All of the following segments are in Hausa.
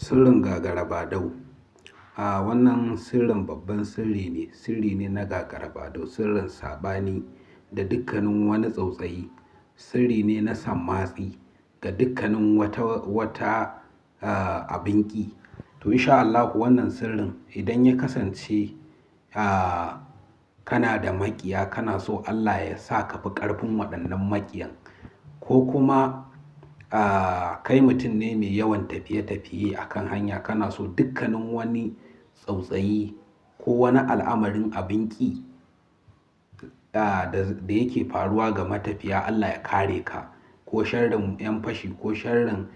Sirrin gagara-badau. A wannan sirrin babban sirri ne, sirri ne na gagara-badau, sirrin saɓani da dukkanin wani tsautsayi, sirri ne na sammatsi ga dukkanin wata abin ƙi. To insha Allahu wannan sirrin idan ya kasance kana da maƙiya, kana so Allah ya sa ka fi ƙarfin waɗannan maƙiyan, ko kuma kai mutum ne mai yawan tafiye-tafiye a kan hanya, kana so dukkanin wani tsautsayi ko wani al'amarin abin ƙi da yake faruwa ga matafiya Allah ya kare ka, ko sharrin 'yan fashi ko sharrin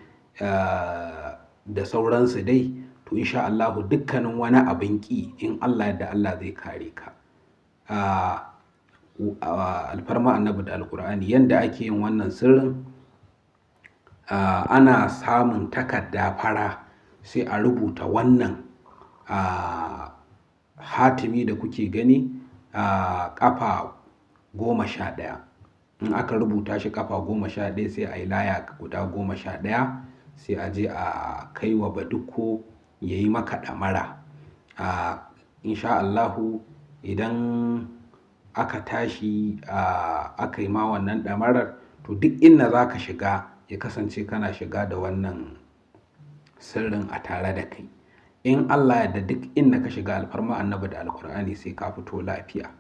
da sauransu dai. To insha Allahu dukkanin wani abin ƙi in Allah yadda Allah zai kare ka. Alfarma Annabi da Alqur'ani, yanda ake yin wannan sirrin, ana samun takarda fara sai a rubuta wannan hatimi da kuke gani, ƙafa 11. In aka rubuta shi ƙafa 11 sai a yi laya guda 11, sai a je a kai wa badukko ya yi maka ɗamara. Insha Allahu idan aka tashi aka yi ma wannan ɗamarar, to duk inda za ka shiga ya kasance kana shiga da wannan sirrin a tare da kai. In Allah yadda duk inda ka shiga alfarma Annabi da Alqur'ani sai ka fito lafiya.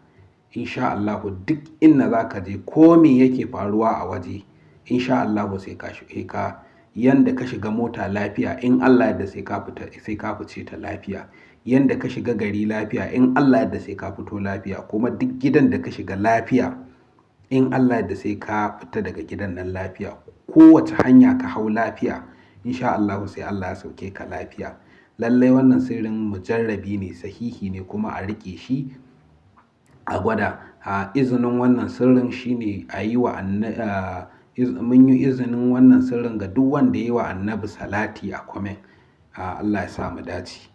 Insha Allahu duk inda za ka je ko me yake faruwa a waje, insha Allahu sai ka shiga, yanda ka shiga mota lafiya in Allah yadda sai ka fita, sai ka fice ta lafiya. Yanda ka shiga gari lafiya in Allah yadda sai ka fito lafiya. Kuma duk gidan da ka shiga lafiya in Allah yadda sai ka fita daga gidan nan lafiya. Kowace hanya ka hau lafiya insha Allahu sai Allah ya sauke ka lafiya. Lallai wannan sirrin mujarrabi ne, sahihi ne, kuma a riƙe shi a gwada. Izinin wannan sirrin shine a yi wa mun yi izinin wannan sirrin ga duk wanda ya yi wa Annabi salati a comment. Allah ya sa mu dace.